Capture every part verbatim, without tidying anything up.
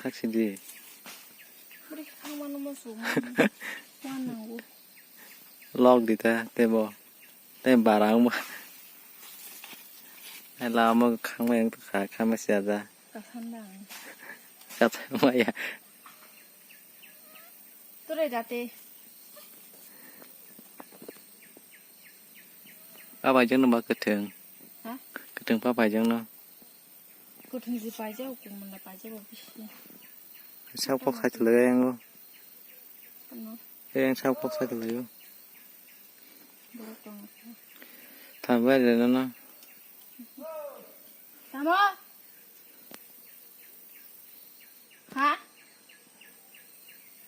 Khak sidi. Bwrwi khakmano muchung. Wanango. Lok di ta tebo. Tei barang ba. Ai lama khangma yang tukha khama siya da. Kasan dang. Kasan ma ya. Turai date. Papaijang no ba kwthwng. Ha? Kwthwng papaijang no. Kwthwng je paijak, kwmwla paijak bo bisi. Sak kok sai tonglaio. Ano. Yang sak kok sai tonglaio. Borok tongo. Thambai le no. Tamo? Ha?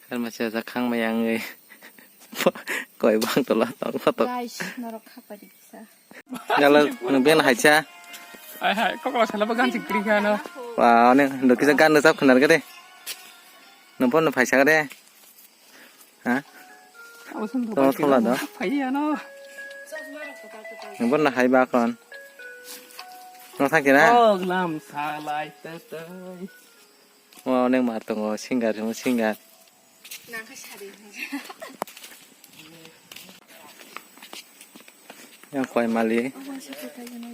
Kan masa sa khang mayang ngai. Koi bang tola tong kotor. Guys, norok khapari kisa. Jalo nung ben haisa. Hai hai, kok lo sala bagan sik kri khano. Wa, ne do kisa gan do sab khnar gade. Nung pon no phaisa gade. Ha? Tamo thongla do. Phaiya no. Nungbo na hai ba kon. No thang kena. Oh, lam salai tetai. Wa, onek mar tongo, singer, singer. Nang kha sari. Yang koi mali.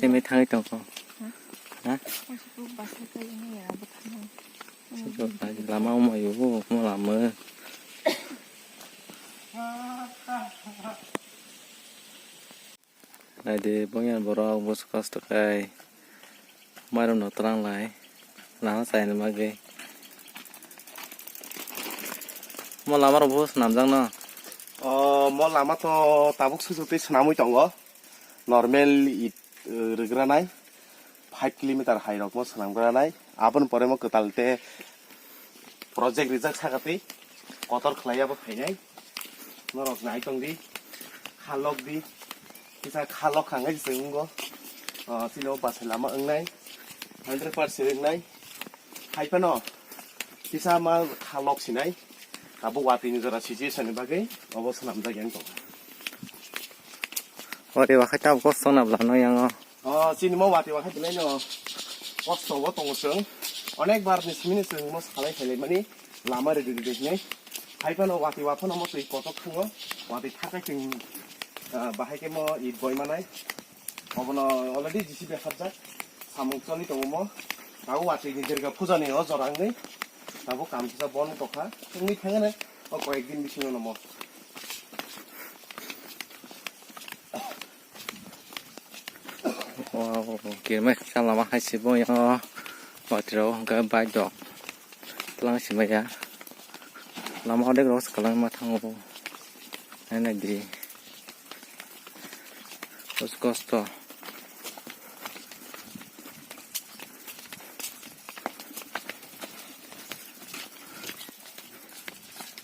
Temi thangwi tongkho. Ha? Lama omo yugo, omo lama. Naidi, bongyan borok bus kosto kai. Mairum no twlang lai. Lama chaina bagwi. Omo lama rok bo swnamjak no? O, mo lama to tabuk susu tei swnamwi tongo. Normal it, eh, rwgranai. Five kilometer hai rok mo swnamgranai. Aboni pore mo kwtal te project rijak saka tei kotor khlai abo phainai. Norok nai tong di. Kha lok di. Kisa kha lok kha ngai se wnggo. Ah, chini o bachai lama wngnai. Hundred percent wngnai. Hai phano kisa ma kha lok sinai. Abo watwi ni jora situation ni bagwi obo swnamjak yang tongo. Ori wakhai tabuk kosto na bwlano yang o. O, chini mo watwi wakhai belai no kosto bo tongo chwng. Onek bar ni simi ni chwng mo salai khailai mani. Lama ready ready hinwi. Hai phano watwi wa phano mo twi kotok thango. Watwi thakai chwng, ah, bahai khe mo it boi manai. Obono already J C B hapjak. Samung choli tongo mo. Tabuk watwi ni Durga puja ni o jora wngwi. Tabuk kam kisa bon tokha. Wngwi thangane o koyek din bisingo no mo. Wow, kirmai kha lama hai se bo yang o watwi rok hwnkhe bike rok twlang se maya lama odek rok se kwlangma thango bo hai nai di kosto.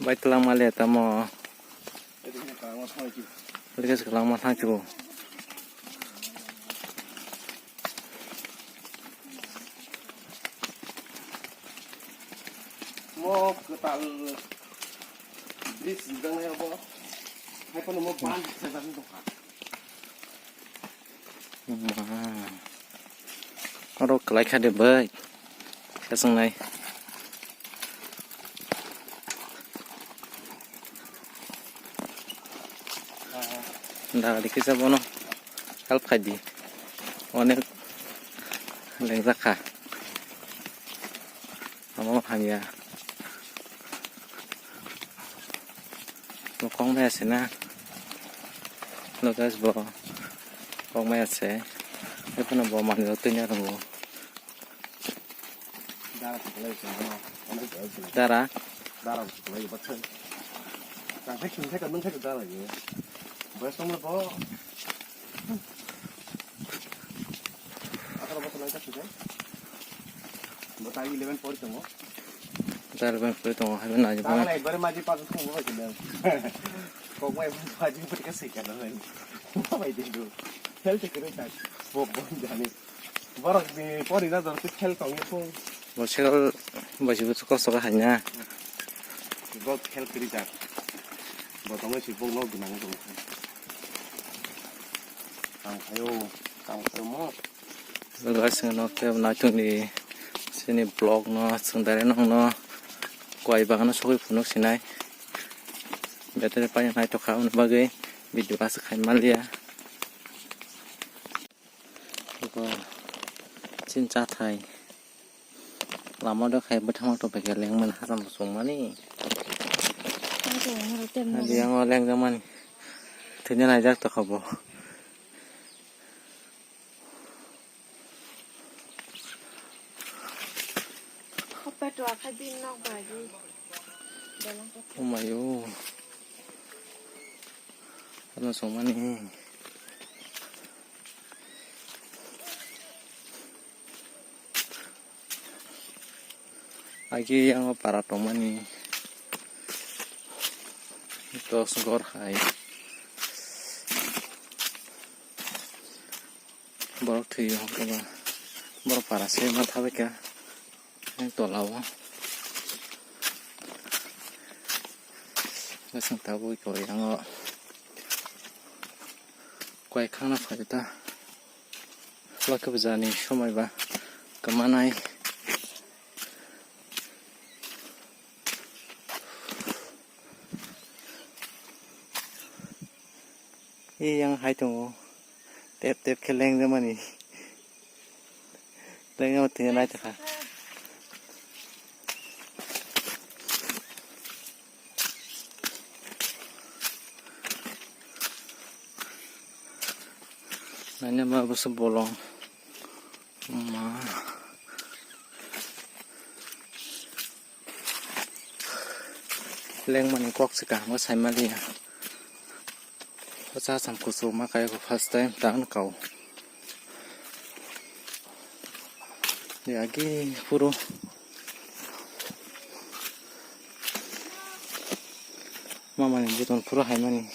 Bai twlang male tamo. Rikes kwlangma thang chugo. Mo kwtal bridge rijak nai obo. Hai phano mo ban sajak wng tongkha. Oro kwlai kha de bai. Khe swngnai. Dagadi kisa bono help khai di. Onek lengjak kha. Amo hamya. Bo kok maya se na. Hello guys, bo kok maya se. Ephano bo manjak twi na tongo. Dara. Dara. Dara. Bo tang eleven pori tongo. Eleven pori tongo, hai nai. Tang lai bare maji pa tongo bai tongo. Kok bai maji pa tongo bai tongo. Bai tongo. Health ke rai tak. Bo bo jani. Borok ni pori na dor ke health tong ko. Bo se bai se kosto ka hanya. Bo health ke rai tak. Bo tongo si bo no gnang tongo. Tang khayo, tang khayo mo. Guys, no ke na tuni. Chini vlog no chwng direct nokno koi bagano sogwi phunuk sinai. Betari paina naithok kha aboni bagwi video aswk khai manliya. Abo chini chathai lama do khai bwthang tongpai khe lengmani hacham bo chwngmani. Adi yango lengjakmani thwina naijak tokha bo. Omayo. Ano songmani. Agi yang o para tongmani dos gor hai. Borok thwi hwnkhe ba borok para se ma thabaikha ang tola o. Bwswng tabuk koi yango koi khangna phaio ta. Loki bwjani somoi ba kwmanai. Iyang hai tongo. Tep tep khe lengjakmani. Lengjakma twi naitokha. Naina ma bwswk bolong. Ma. Lengmani kok se kaham khe saimaliya. Bwsa sam kuchuk ma kaigo first time ta wngkha o. Agi phuru mamani buton phuru haimani.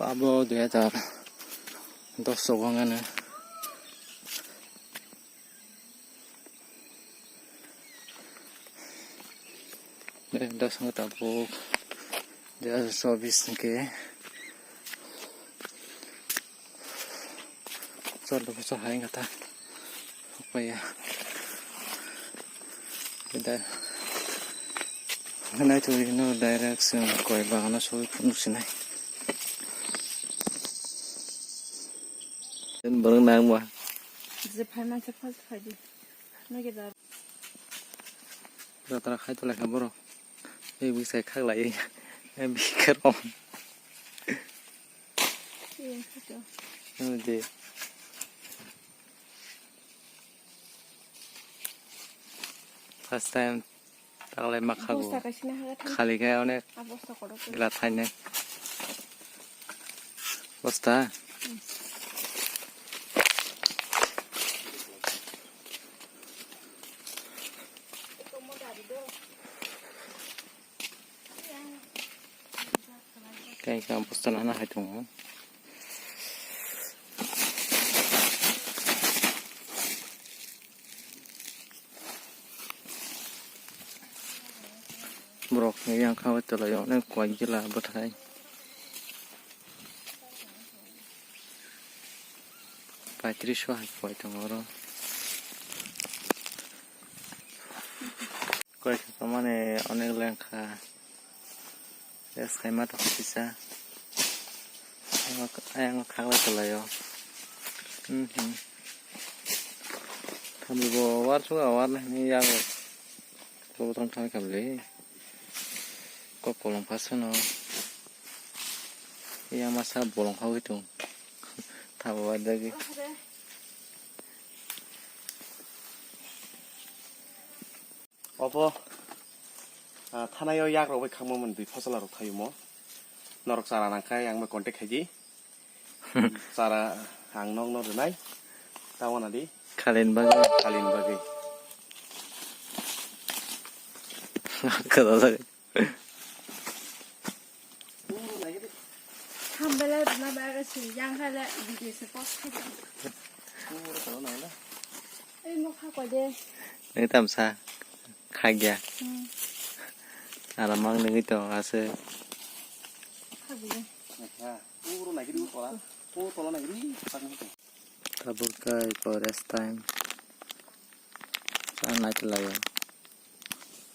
Abo dui hajar dos o wngkha. Dos wngkha tabuk dui hajar chobis hwnkhe. Chwla bwsa hai wngkha ta. Hokpaiya. Naitugwi no direct chwng koi bagano sogwi phunuk sinai. Borok nangma. Je phai mansa first phai di. Nage da. Jatra khai to lekha borok. Ei bwsai khaklai. Ei bikar om. Iya, khato. Nang je. First time taklai ma khago. Bosta kaisina haga thang. Khali khe onek. A bosta kotor. Gila thainai. Bosta. Hmm. Khe ang bosta nana hai tongo. Borok ni yang kha tolai onek koi gila bwthai. Paitris o hai koi tongo oro. Koi kha mane onek lengkha. Yes, khai ma tong kisa. Ayang khaklai tolai o. Mhm. Thambo war suga war na hini yago. Tabo tong thang khamle. Kok kolom phasano. Iya masa bolong khawi tung. Tabo war dagi. Obo, ah, thanai o yak rok bai khangma mani twi phosola rok thayumo. Norok chara nangkha ang bai contact khaidi. Chara ang nok no rwnai. Tawana di. Khalin bagwi. Khalin bagwi. Kada bagwi. Thambele rwna bagwi se yang kha le video se post khaidi. Ei mo kha koi de. Nini tamsa khagya. Hmm. Aram mang nini to ase. Khagya. Tabuk kai ko rest time. Nai tei lai o.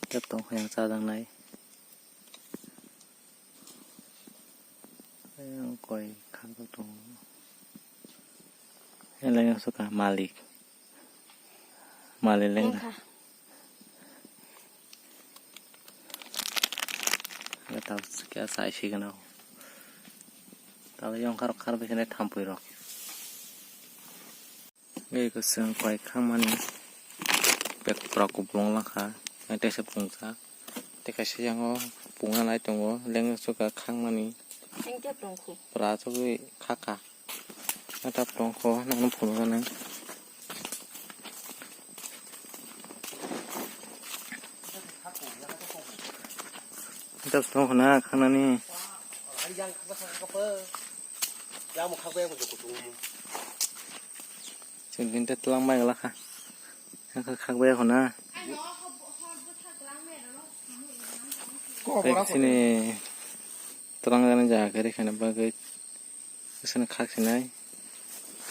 Tei tong khe yang chajaknai. Ayang koi khakjak tongo. Eleng suka malik. Malik leng. Wngkha. Tal kya sai sigana. Tal yong khar khar bikene thampui rok. Eko chwng koi khangmani bek pura kupulung langkha, tei teisa pungsa, tei kaisa yango pungna nai tongo, lengsu kha khangmani. Engke pungkhu. Pura chugui khakha. Atap tongkho, nang phunukha nang. Atap tongkho na khanani. Chwng din te twlang bai wala kha. Kha khak bai khona. Bai sini twlang jani jaga khe rikha na bagwi sini khak sinai.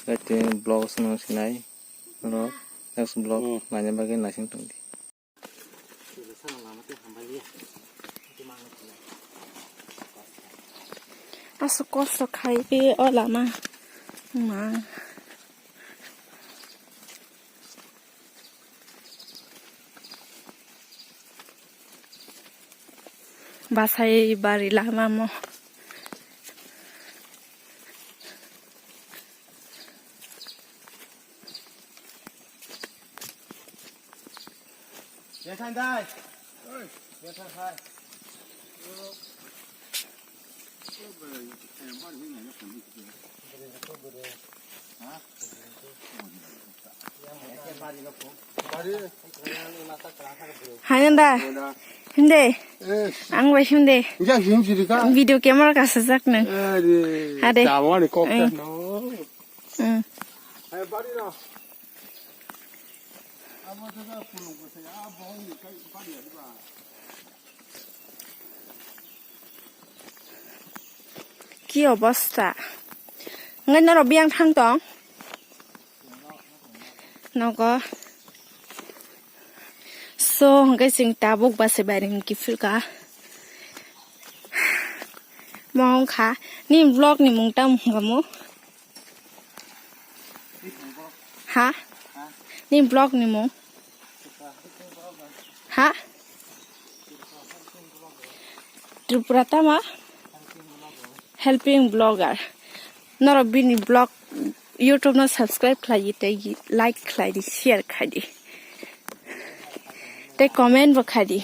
Bai twi block swnam sinai. Oro next block naina bagwi naising tongdi. Aswk kosto khai o lama. Ma. Bwsai bari lama mo. Haino da? Himde. Ang bai himde. Video camera kasajak nang. Hade. Ki obosta? Ngai norok biyang thang tong? Nogo. So, hwnkhe chwng tabuk bwsai bai ring kiphilka. Mo wngkha. Ni vlog ni mung tamo hwnka mo? Ha? Ni vlog ni mung? Ha? Tripura tama? Helping vlogger. Norok bini vlog YouTube no subscribe khlai di tei like khlai di, share khai di. Tei comment bo khai di.